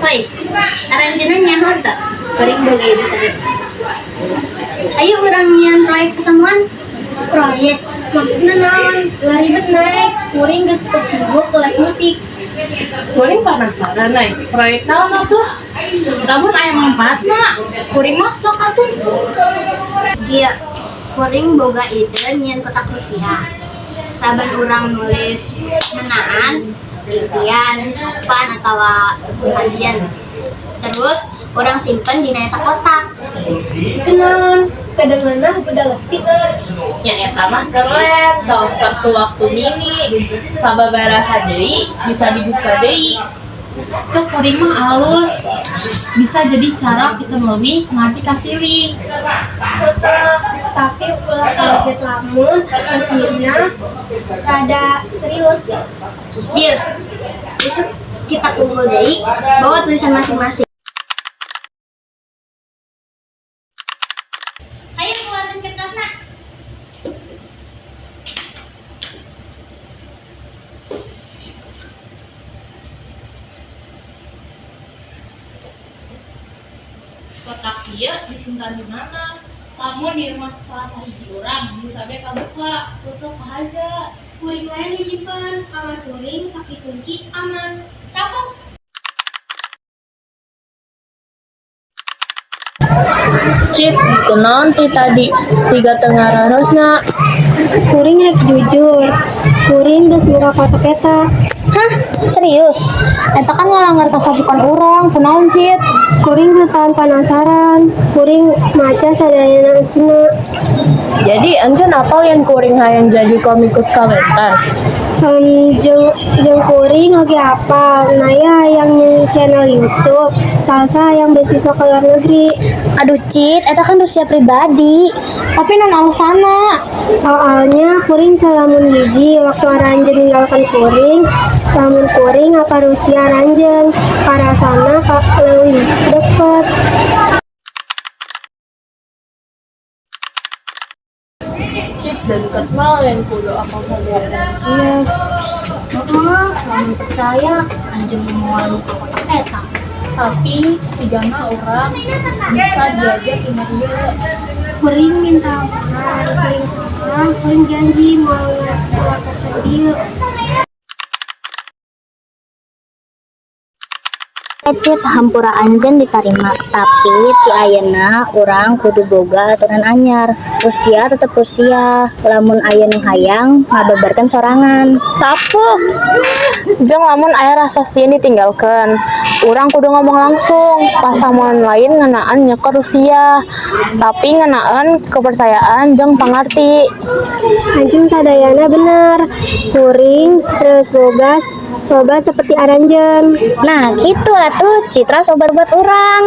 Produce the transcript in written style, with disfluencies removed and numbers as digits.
Hoy, aranjeunna nyaho teu? Kuring boga ide seru. Ayo urang nyieun proyek pasamuan. Proyek maksudnya naon? Ulah ribet, Nay. Kuring geus cukup sibuk kelas musik. Kuring penasaran, Nay. Proyek naon atuh? Lamun aya manfaatna, kuring mah sok atuh. Kieu, kuring boga ide nyieun kotak Rusia. Saban urang nulis ngeunaan impian, harapan atawa pasien. Terus urang simpen dina eta kotak. Kunaon? Kadengeunna budak leutik. Nya eta mah keren, kawas kapsul waktu mini. Sababaraha deui bisa dibuka deui. Cek kuring mah alus. Bisa jadi cara kita lebih ngarti ka silih. Tapi ulah kaget lamun hasilna rada serius. Deal. Besok kita kumpul deui, bawa tulisan masing-masing. Ayo keluarin kertasna. Kotak ieu disimpan di mana? Lamun di rumah salah sahiji urang bisa be kabuka, tutup aja. Kuring wae nu nyimpen, kamar kuring sok dikunci aman. Sapuk. Cit, kunaon ti tadi siga teu ngararosna? Kuring rek jujur, kuring geus muka kotak eta. Hah? Serius? Eta kan ngalanggar kasapukan urang, kunaon, Cit? Kuring teu tahan penasaran, kuring maca sadayana eusina. Jadi anjeun apal yen kuring hayang jadi komikus kawentar? Jeung kuring oge apal, Naya hayang nyieun channel YouTube, Salsa hayang beasiswa ke luar negeri. Aduh, Cit, eta kan rahasia pribadi. Tapi naon alasanna? Soalnya kuring salamun hiji waktu aranjeun ninggalkeun kuring, lamun kuring apa Rusia aranjeun, parasana ka leuwih deket. Cit, dan deket mah lain kudu apal sadayana rahasia. Heeh, lamun percaya anjeun moal muka kotak eta. Tapi sigana urang bisa diajak dina ieu. Kuring minta hampura, kuring salah, kuring janji moal ngelaporkeun dieu. Cit, hampura anjeun ditarima, tapi ti ayeuna urang kudu boga aturan anyar. Rusia tetep Rusia, lamun aya nu hayang ngabeberkeun sorangan. Sapuk. Jeung lamun aya rasa sieun ditinggalkeun, urang kudu ngomong langsung. Pasamuan lain ngeunaan nyeker Rusia, tapi ngeunaan kepercayaan jeung pangarti. Anjeun sadayana bener. Kuring terus boga sobat seperti aranjeun. Nah, kitu atuh Citra sobat buat urang.